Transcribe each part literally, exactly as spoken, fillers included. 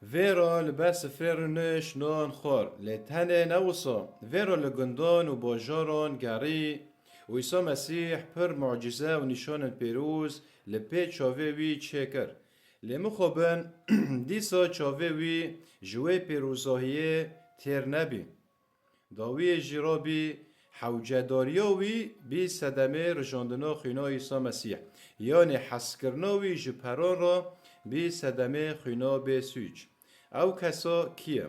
Vêra li ber sifrê rûnişt nan xwar, lê tenê ne wisa. Vêra li gundan û bajaran gerî û Îsa Mesîh pir mucîze û nîşanên pêroz li pê çavê wî çêkir. Lê mixabin dîsa çavê wî ji wê pêrozahiyê têr nebî. Dawiyê jî rabî hewcedariya wî bî sedemê rijandina xwîna Îsa Mesîh, yanî hezkirina wî ji peran re bî sedemê xwîna bêsûc. Ew kesa kî ye?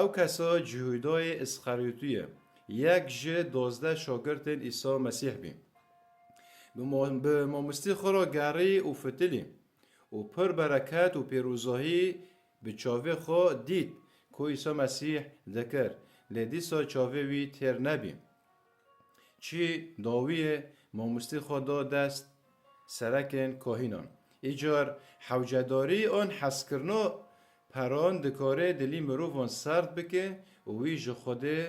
Ew kesa Cihûdayê Îsxeryotî ye, yek ji dozdeh şagirtên Îsa Mesîh bî. Bi ma-, bi mamostî xwe re gerî û fitilî û pir bereket û pêrozahî bi çavê xwe dît ku Îsa Mesîh dikir, lê dîsa çavê wî têr nebî. Çi dawiyê mamostî xwe da dest serekên kahînan. Îcar hewcedarî an hezkirina peran dikare dilî mirovan serd bike û wî ji Xwedê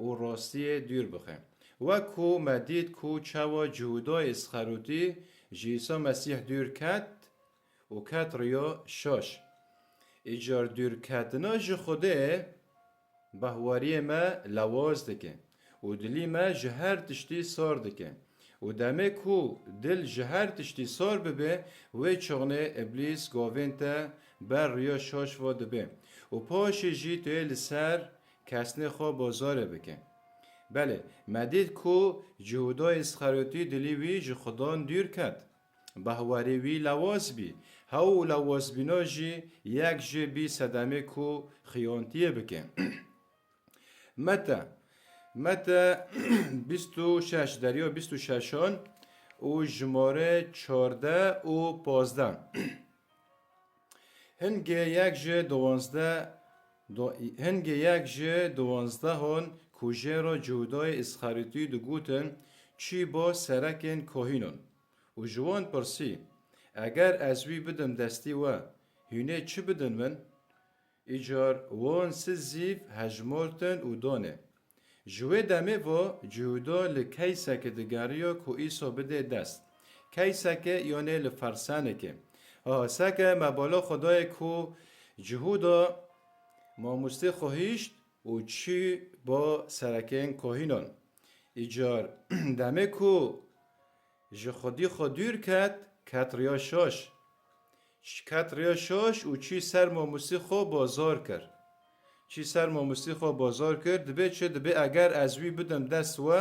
û rastiyê dûr bixe. Wek ku me dît ku çawa Cihûda Îsxerotî ji Îsa Mesîh dûr ket û ket riya şaş. Îcar dûrketina ji Xwedê behwariyê me lewaz dike û dilî me ji her tiştî sar dike. Û demê ku dil ji her tiştî sar bibe, wê çaxnê Îblîs gavên te ber riya şaş ve dibe û paşê jî tu yê li ser kesnê xwe bazarê bike. Belê, me dît ku Cihûda Îsxerotî dilî wî ji Xudan dûr ket. Behwarê wî lewaz bî. Hew lewazbîna jî yek ji bî sedemê ku xiyantiyê bike. Mete. Mete bîst û şeş, deriya bîst û şeşan û jimare çardeh û pazdeh. Hingê yek ji duwazdeh, do-, hingê yek ji duwazdehan ku jê re Cihûdayê Îsxerîtî digotin, çî ba serekên kahînan û ji wan pirsî, Eger ez wî bidim destî we, hûn ê çi bidin min? Îcar wan sih zîv hejmartin û danê. Ji wê demê ve Cihûda li keyseke digeriya ku Îsa bidê dest. Keyseke yanê li fersenekê. Aha, seke me bala xwe dayê ku Cihûda mamostê xwe hîşt û çî ba serekên kahînan. Îcar demê ku ji xwedî xwe dûr ket, ket riya şaş. Ket riya şaş û çî ser mamostî xwe bazar kir. Çî ser mamostî xwe bazar kir, dibê çi? Dibê eger ez wî bidim dest we,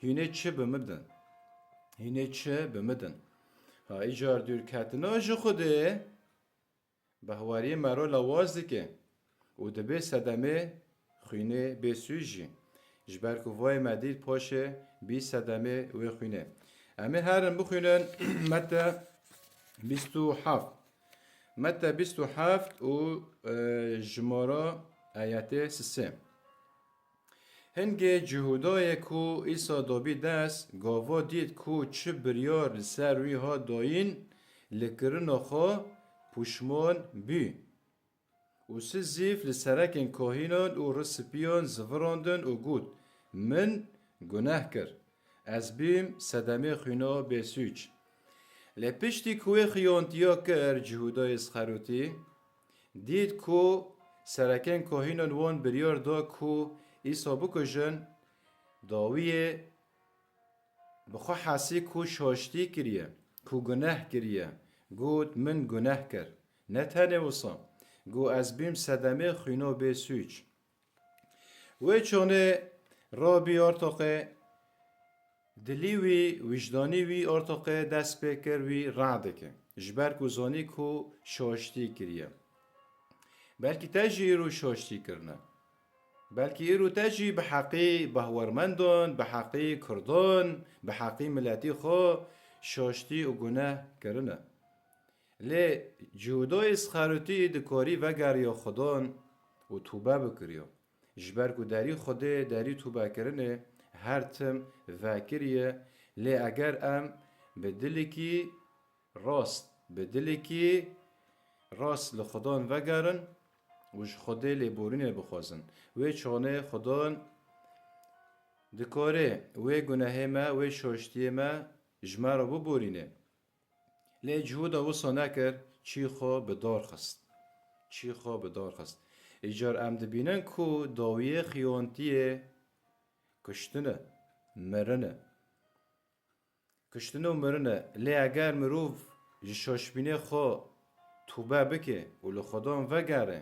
hûn ê çi bi min din? Hûn ê çi bi min din? Ha, îcar dûrketina ji Xwedê behwariyê me re lewaz dike û dibê sedemê xwînê bê sûc jî. Ji ber ku vayê me dît paşê bî sedemê wê xwînê. Em ê herin bixwînin Mete bîst û heft. Mete bîst û heft û, e, jimara ayetê sisê. Hingê Cihûdayê ku Îsa dabî dest, gava dît ku çi biryar li ser wî hat dayîn, li kirina xwe puşman bî. Û sih zîv li serekên kahînan û rispiyan zivirandin û got, Min guneh kir. Ez bîm sedemê xwîna bêsûc. Lê piştî ku wê xiyantiya kir, Cihûdayê Îsxerotî, dît ku serekên kahînan wan biryar da ku Îsa bikujin, dawiyê bi xwe hesî ku şaştî kiriye, ku guneh kiriye, got, Min guneh kir. Ne tenê wisa, got, Ez bîm sedemê xwîna bê sûc. Wê çonê rabî artoqê dilî wî, wijdanî wî artoqê dest pê kir wî radike. Ji ber ku zanî ku şaştî kiriye. Belkî te jî îro şaştî kirine. Belkî îro te jî bi heqî behwermendan, bi heqî kurdan, bi heqî miletî xwe şaştî û guneh kirine. Lê Cihûdayê Îsxerotî dikarî vegeriya Xudan û tûbe bikiriya. Ji ber ku derî Xwedê, derî tûbekirinê her tim vekiriye, lê eger em bi dilekî rast, bi dilekî rast li Xudan vegerin û ji Xwedê lêborînê bixwazin, wê çonê Xudan dikare wê gunehê me, wê şaştiyê me ji me re biborîne. Lê Cihûda wisa nekir, çî xwe bi dar xist. çî xwe bi dar xist. Îcar em dibînin ku dawiyê xiyantiyê kuştin e, mirin e. Kuştin û mirin e. Lê eger mirov ji şaşbînê xwe tûbe bike û li Xudan vegere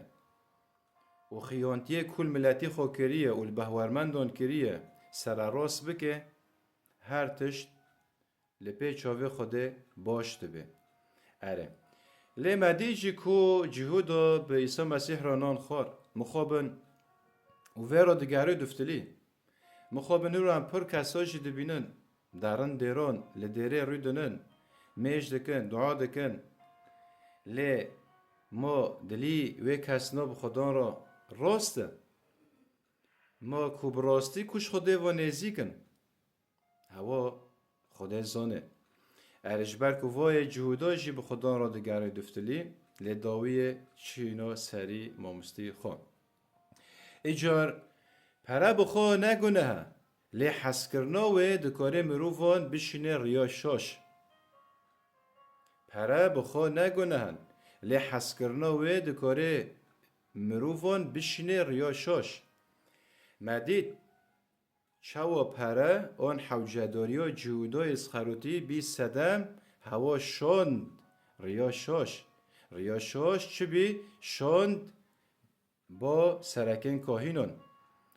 û xiyantiyê ku li miletî xwe kiriye û li behwermendan kiriye, sererast bike, her tişt li pê çavê Xwedê baş dibe. Erê. Lê me dî jî ku Cihûda bi Îsa Mesîh re nan xwar. Mixabin û vê re digere diftilî. Mixabin hûran pir kesa jî dibînin. Derin dêran, li dêrê rû dinin. Mêj dikin, dua dikin. Lê ma dilî wê kesna bi Xudan re rast e. Ma ku bi rastî ku ji Xwedê ve nêzîk in. Hewa Xwedê zane. Erê ji ber ku vayê Cihûda jî bi Xudan re digere diftilî, lê dawiyê çîna serî mamostî xwe. Îcar pere bi xwe ne guneh e, lê hezkirina wê dikare mirovan bişîne riya şaş. Pere bi xwe ne guneh in, lê hezkirina wê dikare mirovan bişîne riya şaş. Me dît, çawa pere an hewcedariya Cihûdayê Sixerotî bî sedem hewa şand riya şaş. Riya şaş çi bî? Şand ba serekên kahînan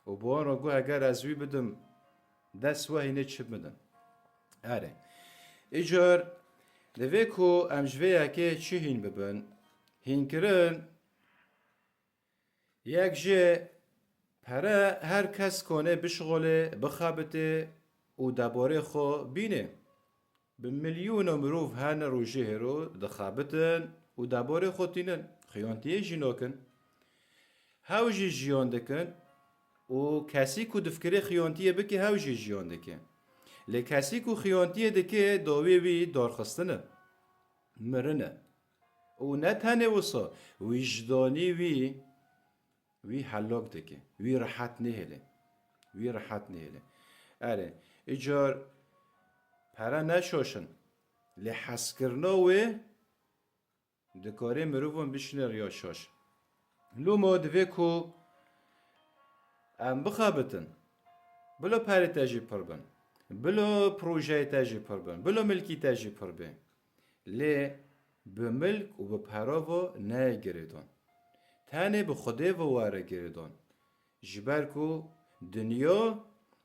û bi wan re got, eger ez wî bidim dest we, hînê çi bidin? Erê. Îcar divê ku em ji vê yekê çi hîn bibin? Hînkirin yek jê pere her kes kane bişixulê, bixebitê û debarê xwe bîne. Bi milyona mirov hene rojê hêro dixebitin û debarê xwe tînin, xiyantiyê jî nakin. Hew jî jiyan dikin û kesî ku difikirê xiyantiyê bike, hew jî jiyan dike. Lê kesî ku xiyantiyê dike, dawê wî darxistin e, mirin e. Û ne tenê wisa, wijdanî wî, wî helak dike, wî rehet nehêle. Wî rehet nehêle. Erê, îcar pere ne şaş in. Lê hezkirina wê dikare mirovan bişîne riya şaş. Loma divê ku em bixebitin. Bila perê te jî pir bin. Bila projeyê te jî pir bin. Bila milkî te jî pir be. Lê bi milk û bi pera ve neyê girêdan. Tenê bi Xwedê ve were girêdan. Ji ber ku dinya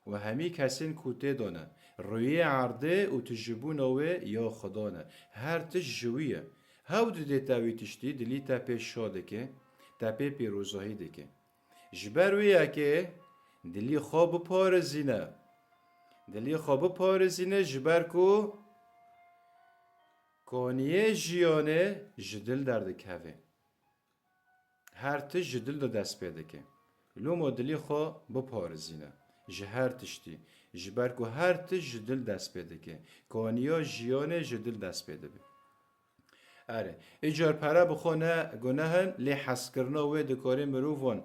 û hemî kesên ku tê de ne, rûyê erdê û tijîbûna wê ya Xudan e. Her tişt ji wî ye. Hew didê te wî tiştî, dilî te pê şa dike, te pê pîrozahî dike. Ji ber wê yekê dilî xwe biparêzîne. Dilî xwe biparêzîne ji ber ku kaniyê jiyanê ji dil derdikeve. Her tişt ji dil de dest pê dike. Loma dilî xwe biparêzîne ji her tiştî. Ji ber ku her tişt ji dil dest pê dike. Kaniya jiyanê ji dil dest pê dibe. Erê, îcar pere bi xwe ne guneh in, lê hezkirina wê dikare mirovan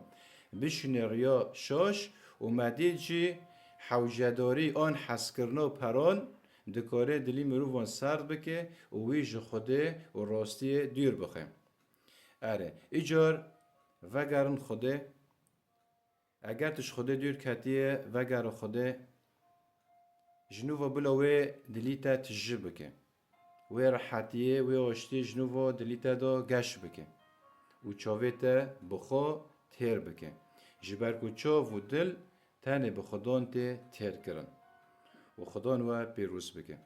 bişîne riya şaş û me dît jî hewcedarî an hezkirina peran dikare dilî mirovan serd bike û wî ji Xwedê û rastiyê dûr bixe. Erê, îcar vegerin Xwedê. Eger tu ji Xwedê dûr ketiye, vegere Xwedê, ji nû ve bila wê dilî te tijî bike. Wê rehetiyê, wê aştiyê ji nû ve dilî te de geş bike. Û çavê te bi xwe têr bike. Ji ber ku çav û dil tenê bi Xudan tê têr kirin. Û Xudan we pîroz bike.